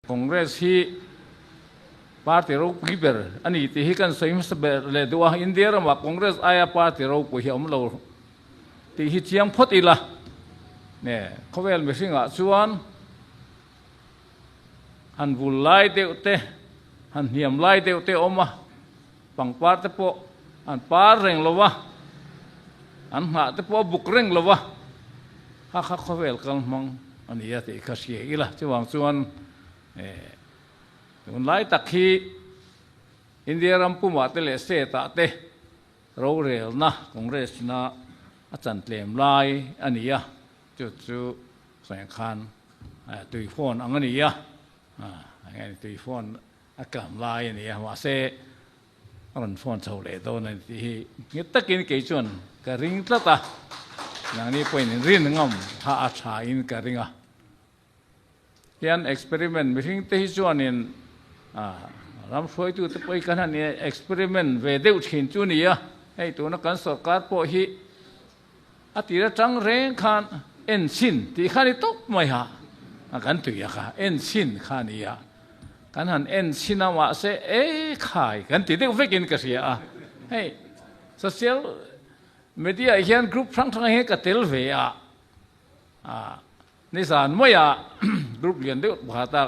Congress hi party ropui ber a ni tih hi kan sawi hmasa ber leh duh a, India ramah Congress aia party ropui hi a awm lo tih hi chiang phawt ila. Ne, khawvel mihringah chuan han vul lai deuh te, han hniam lai deuh te a awm a, pangpar te pawh an par reng lo a, an nghah te pawh a buk reng lo a, kha kha khawvel kal hmang a ni a tih kha hria ila. Chuvang chuan tunlai tak hi India ram pumah te leh state ah te rorelna Congress na a chan tlem lai a ni a, chu chu sawi khan tui fawn ang a ni a, tui fawn a kam lai a ni a, mahse A rawn phone chho leh dawn a ni tih hi nghet takin kei chuan ka ring tlat a, nangni pawhin in rin ngam kha a tha in ka ring a. Hian experiment mihring te hi chuanin ram hruaitu te pawh hi kan han experiment ve deuh thin chu ni a, hei tuna kan sorkar pawh hi a tir atang reng khan enchhin tih kha ni tawp mai a, kan tui a kha enchhin kha a ni a, kan han enchhin a mahse e khai kan ti deuh vekin ka hria a, hei social media ah hian group hrang hrang ah hian ka tel ve a, nizan maia group lian deuh pakhat a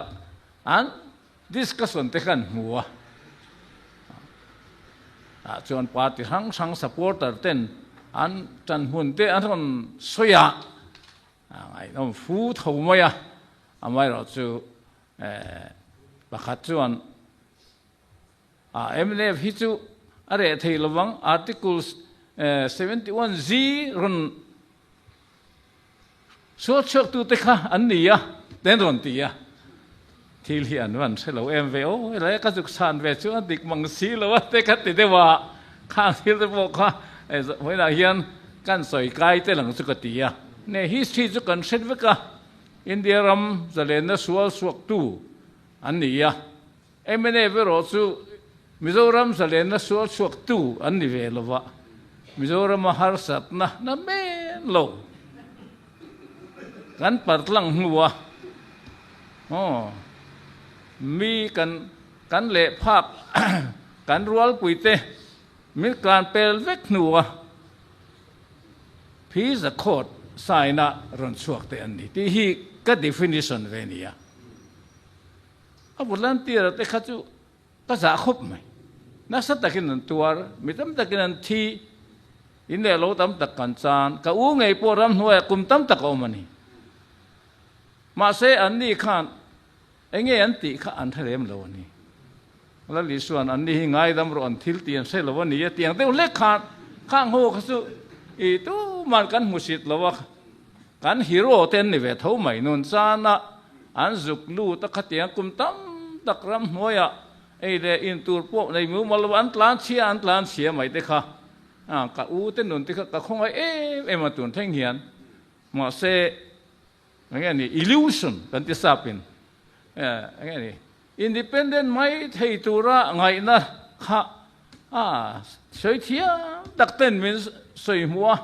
an discussion te khan hmu a, tah chuan party hrang hrang supporter ten an tan hmun te an rawn sawi a, a ngaihnawm fu tho mai a, amaherawh chu pakhat chuan a mnf hi chu a reh thei lovang article 71 Z rawn Sualchhuak tute kha an ni a, ten rawn ti a. Thil hi an van hre lo em ve aw, helai ka zuk chhan ve chu a dik mang si lo a te ka ti deuh a, khang thil te pawh kha vawiinah hian kan sawi kai te lang chu ka ti a. Ne history chu kan hret vek a, India ram zalenna sualchhuak tu an ni a, Mnf erawh chu Mizoram zalenna sual chhuaktu an ni ve lova, Mizorama harsatna na men lo kan partlang hnu a, aw mi kan kan leh phak kan rualpuite min tlan pel vek hnu a, phi zakhawt saina rawn chhuak te an ni tih hi ka definition ve nia. A volunteer te kha chu ka zah khawp mai. Nasa takin an tuar, mi tam takin an thi, in leh lo tam tak kan chan. Ka u ngei pawh ramhnuaiah kum tam tak a awm a ni. Mahse anni khan enge an tih kha an hre lem lo a ni. Lal Isua'n anni hi ngaidam rawh an thil tih an hre lo a ni a tih ang deuh hlek khan khang ho kha chu i tuman kan hmusit lo a, kan hero te an ni ve tho mai. Nun chana an zuk lut a khatiang kum tam tak ramhnuaiah ei leh in tur pawh nei mumal lo an tlan chhia an tlan chhia mai te kha ka u te nun te kha ka khawngaih em em a tun thleng hian. Mahse Enge ni illusion kan ti sapin enge ni independent mai thei tura ngaihna kha a sawi thiam tak ten min sawi hmu a,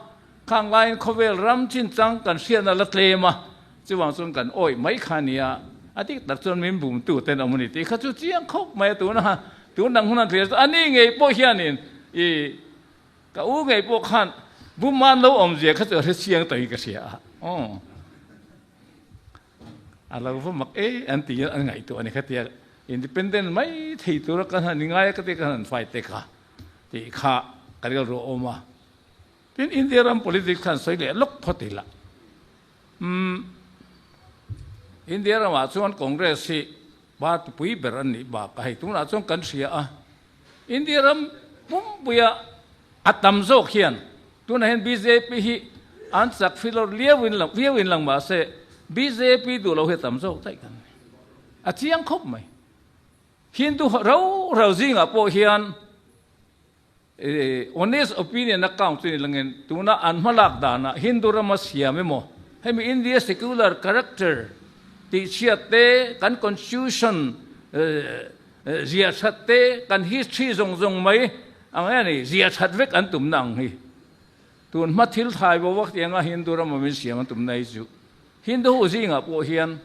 khang laiin khawvel ram chinchang kan hriatna la tlem a, chuvang chuan kan awih mai kha nia, a dik tak chuan min bumtu ten awm a ni tih kha chu chiang khawp mai a tuna tun dang hun an thlir chu a ni ngei pawh hianin i Ka u ngei pawh khan Buman lo awmzia kha chu a hre chiang tawhin ka hria a, aw a lo va mak e an ti an ngaihtuah a ni kha tia independent mai thei tura kan han ingai a ka tia kan han fight te kha tih kha ka rilru a awm a. Tin India ram politics khan sawi leh lawk phawt ila. Umm India ramah chuan Congress hi party pui ber an nih bakah hei tunah chuan kan hria a. India ram pumpuia a tam zawk hian tunah hian bjp hi an chak filawr liau in lang viau in lang mahse bjp duh lo hi a tam zawk daih kan ni. A chiang khawp mai. Hindu rau rau zingah pawh hian honest opinion account chu ni langin tuna an hmalak danah Hindu rama siam emaw hemi India secular character tihchhiat te kan constitution Zia that te kan history zawng zawng mai ang e ni, zia that vek an tumna ang hi. Tun hma thil thai bo vak tianga Hindu rama min siam an tumna hi chu Hindu ho zingah pawh hian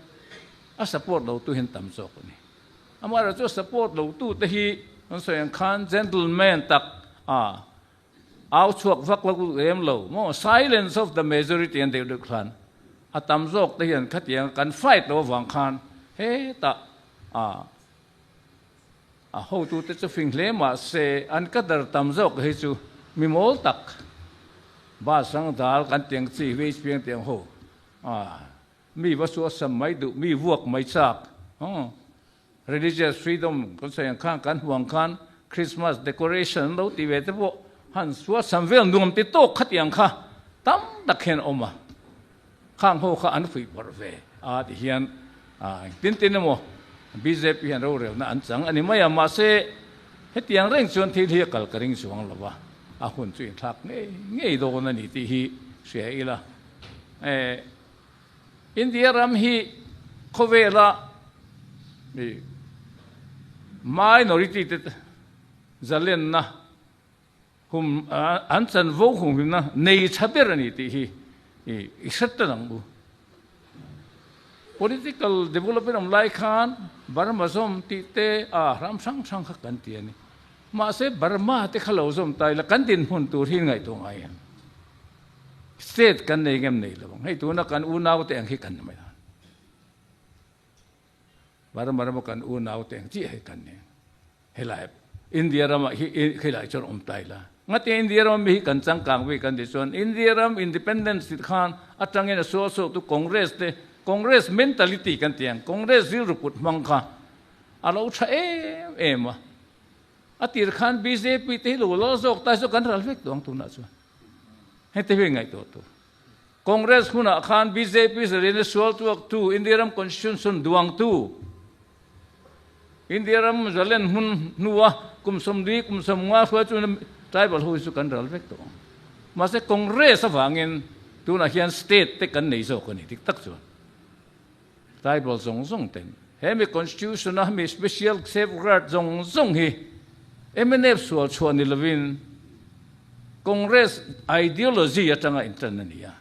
A support lo tu hian tam zawk a ni. Amaherawhchu a support lo tu te hi kan sawi ang khan gentleman tak a au chhuak vak lo lem lo maw silence of the majority an deuh deuh khan a tam zawk te hian khatiang kan fight lo avang khan hetah a A hotute chu fing hle mah se an ka dar tam zawk hi chu mi mawl tak bus rang dal kan tiang chi vei piang tiang ho a mi va suah sam mai duh mi vuak mai chak religious freedom kan sawi ang khan kan hmu ang khan Christmas decoration an lo ti ve te pawh han suah sam vel nuam ti tawk khatiang kha tam tak hian a awm a. Khang ho kha an fuih pawrh ve a ti hian engtin tin emaw bjp hian rorelna an chang a ni mai a, mahse hetiang reng chuan thil hi a kal ka ring chuang lo va, a hun chu inthlak ngei ngei dawn a ni tih hi hria ila. India ram hi khawvela minority te zalenna Hum an chanvo humhimna nei tha ber a ni tih hi i hre ta ang u. Political development awm lai khan Burma zawm tih te a ram hrang hrang kha kan ti a ni. Mahse Burma te kha lo zawm ta ila kan dinhmun tur hi ngaihtuah ngai ang. State kan nei ngem nei lo ang. Hei tuna kan unau te ang hi kan ni mai a. Burma rama kan unau te ang chiah hi kan ni. Helai India ramah hi khilai chuan awm ta ila. Ngati India ram mi hi kan changkang ve kan tih chuan India ram independence tih khan atangin a sual suak tu Congress te Congress mentality kan ti ang Congress rilru put hmang kha a lo tha em em a. A tir khan bjp te hi lo lal zawk ta chu kan ral vek tawh ang tunah chuan. Hete hi ngaihtuah tur. Congress hunah khan bjp zalena sual tuak tu India ram constitution duang tu India ram zalen hmun hnua kum 40 kum 50 hruai chu tribal ho hi chu kan ral vek tawh ang. Mahse Congress avangin tunah hian state te kan nei zawk a ni dik tak chuan. Tribal zawng zawng ten he mi constitution a mi special safeguard zawng zawng hi mnf sual chhuah ni lovin Congress ideology atanga intan a ni a.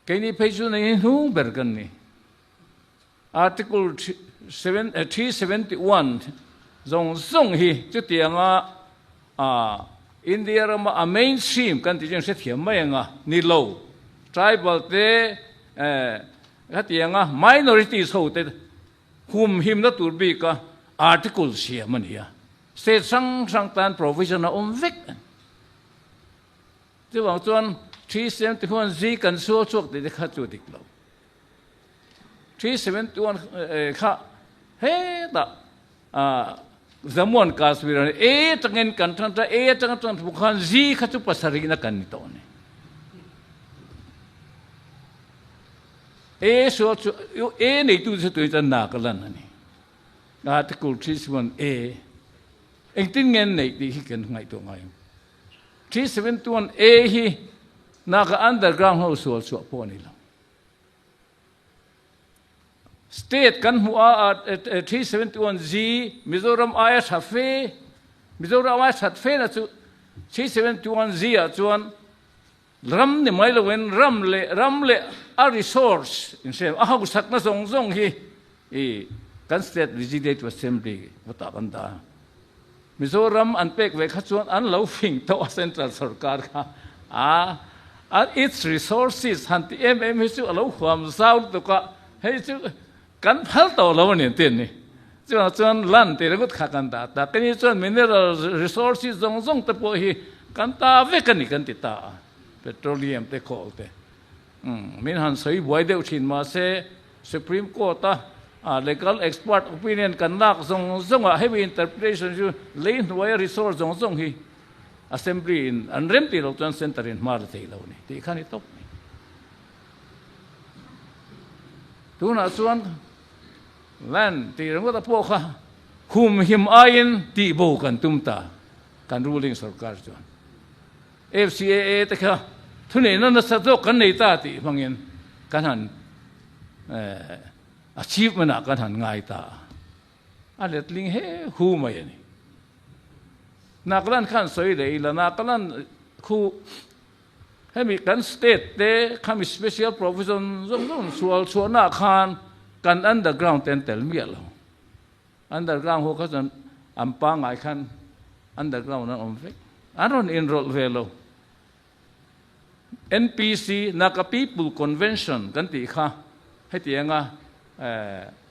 Keini phei chu nei hnung ber kan ni. Article 371 zawng zawng hi chutianga India rama a mainstream kan tih chu hrethiam mai anga ni lo. Tribal te khatianga minorities ho te humhimna tur bika article siam a ni a. State hrang hrang tan provision a awm vek a ni. Chuvang chuan 371 Z kan sual chhuak tih te kha chu dik lo. 371 kha hetah Jammu and Kashmir a ni. A atangin kan tan ta, A atanga tan thu khan Z kha chu pasarihna kan ni tawh a ni. A sual chu A neitu chu tui chuan na ka lan a ni. Article 371 A engtin nge an neih tih hi kan ngaihtuah ngai ang. 371 A hi Naga underground ho sual chhuah pawh a ni lo. State kan hmuh a 371 G Mizoram aia tha fe Mizoram aia that fe na chu 371 G ah chuan ram ni mai loin ram leh ram leh a resource in hriat a hausakna zawng zawng hi i kan state legislative assembly kawtah kan dah a. Mizoram an pek ve kha chuan an lo fing tawh a central sorkar kha a a its resources han ti em em hi chu a lo huam zau lutuk a hei chu kan phal tawh lo a ni an ti a ni. Chuvang chuan land tih ringawt kha kan dah ta kani chuan mineral resources zawng zawng te pawh hi kan ta vek a ni kan ti ta a petroleum te coal te min han sawi buai deuh thin mahse Supreme Court a legal expert opinion kan lak zawng zawng ah hemi interpretation chu lei hnuaia resource zawng zawng hi Assembly in an rem tih loh chuan Centre in hma la thei lo a ni tih kha a ni tawp mai. Tunah chuan land tih ringawt a pawh kha humhim aiin tihbo kan tum ta kan ruling sorkar chuan. FCAA te kha thuneihna nasa zawk kan nei ta tih hmangin kan han achievement ah kan han ngai ta a, a letling he hu mai a ni. Nagaland khan sawi leh ila, Nagaland khu. Hemi kan state te khami special provision zawng zawng sual chhuahnaah khan kan underground te an tel miah lo. Underground ho kha chuan an pangngai khan underground an awm vek. An rawn inrawlh ve lo. NPC, Naga People Convention kan tih kha hetianga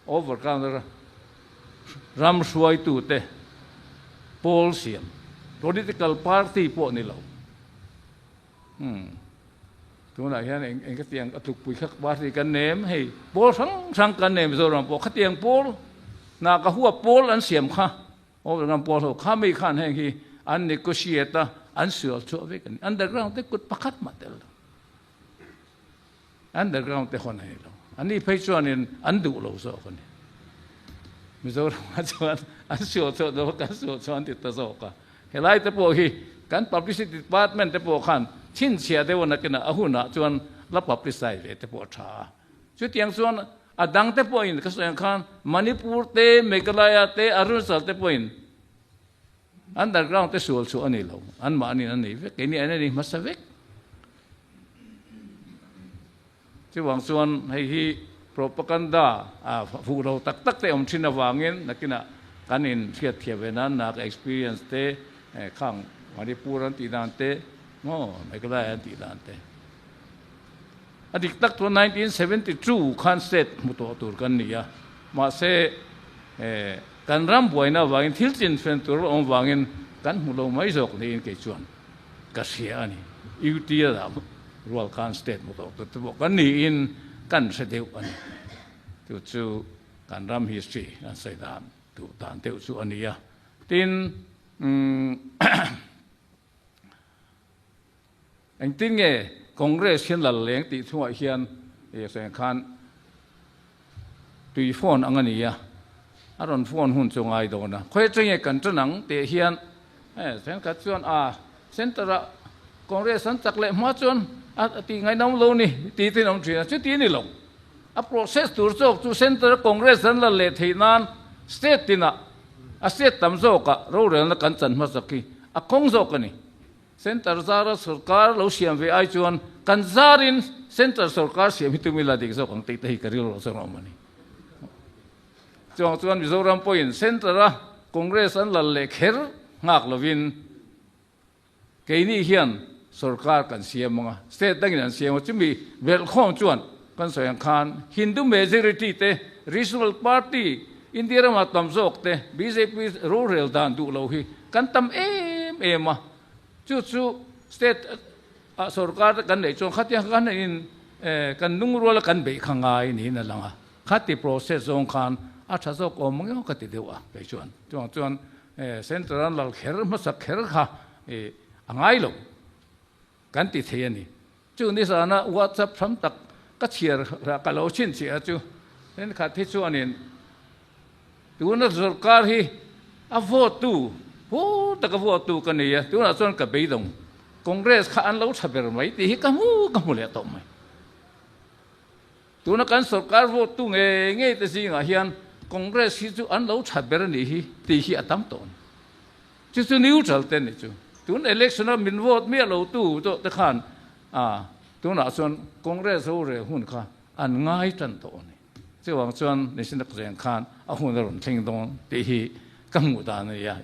overground ram hruaitute pawl siam, political party pawh ni lo. Umm tunah hian eng eng khatiang a tlukpui kha party kan nem hei pawl hrang hrang kan nei Mizoram pawh khatiang pawl hna ka huap pawl an siam kha overground pawl ho kha mi khan heng hi an negotiate a an sual chhuah vek a ni underground te kut pakhat mah tel lo underground te hawn a ni lo ani phei chuanin an duh lo zawk a ni Mizoram ah chuan an sual chhuah lo kan sual chhuah an ti ta zawk a. Helai te pawh hi kan publicity department te pawh khan chhinchhiah deuh a nakinah a hunah chuan la publicise ve te pawh a tha a. Chutiang chuan a dang te pawhin ka sawi ang khan Manipur te, Meghalaya te, Arunachal te pawhin underground te sual chhuah a ni lo. Anmahniin an nei vek, keini an nei hmasa vek. Chuvang chuan hei hi propaganda fuh lo tak tak te awm thin avangin nakinah kan in hriat thiam ve nan nak experience te khang Manipur an tih dan te maw Meghalaya an tih dan te a dik tak chuan 1972 khan state hmu tawh tur kan ni a mahse kan ram buaina avangin thil chinfen tur awm vangin kan hmu lo mai zawk niin kei chuan ka hria a ni. UT a dah rual khan state hmu tawh tur te pawh kan niin kan hre deuh a ni. Chu chu kan ram history an sawi dan duh dan deuh chu a ni a. Tin, engtin nge Congress hian lal leng tih chungah hian sawi ang khan Tui phone ang a ni a, a rawn phone hun chu ngai dawn a. Khawi atangin kan tan ang tih hian thenkhat chuan a centre ah Congress an chak leh hma chuan a tih ngaihnawm lo ni tih te in awm thin a, chuti a ni lo. A process tur zawk chu centre a Congress an la leh theih nan state tinah a state tam zawkah rorelna kan chan hmasak hi a kawng zawk a ni. Centre zara sorkar lo siam ve ai chuan kan zarin centre sorkar siam hi tum ila dik zawk ang tih te hi ka rilru chuan a awm a ni. Chuvang chuan Mizoram pawhin centre a Congress an lal leh kher nghak lovin keini hian sorkar kan siam ang a, state dangin an siam a, chumi belhkhawm chuan kan sawi ang khan Hindu majority te, regional party India rama tam zawk te bjp rorel dan duh lo hi kan tam em em a, chu chu state ah sorkar te kan neih chuan khatiang khan in kan lungrual a kan beih kha ngai niin a lang a, khati process zawng khan a tha zawk awm ang emaw ka ti deuh a kei chuan chuvang chuan central an lal kher hmasa kher kha a ngai lo kan ti thei a ni. Chu nizana WhatsApp hram tak ka chhiar ka lo chhinchhiah chu thenkhat hi chuanin tuna sorkar hi a vote tu hu taka vote tu ka nei a, tunah chuan ka beidawng Congress kha an lo tha ber mai tih hi ka hmu ka hmu leh tawh mai. Tuna kan sorkar vote tu ngei ngei te zingah hian Congress hi chu an lo tha ber a nih hi tih hi a tam tawh a ni. Chu chu neutral te ni chu. Tun election a min vote miah lo tu tawh te khan a tunah chuan Congress ho rel hun kha an ngai tan tawh a ni. Chuvang chuan Nishindak Zeng khan a hun a rawn thleng dawn tih hi ka hmuh dan a ni a.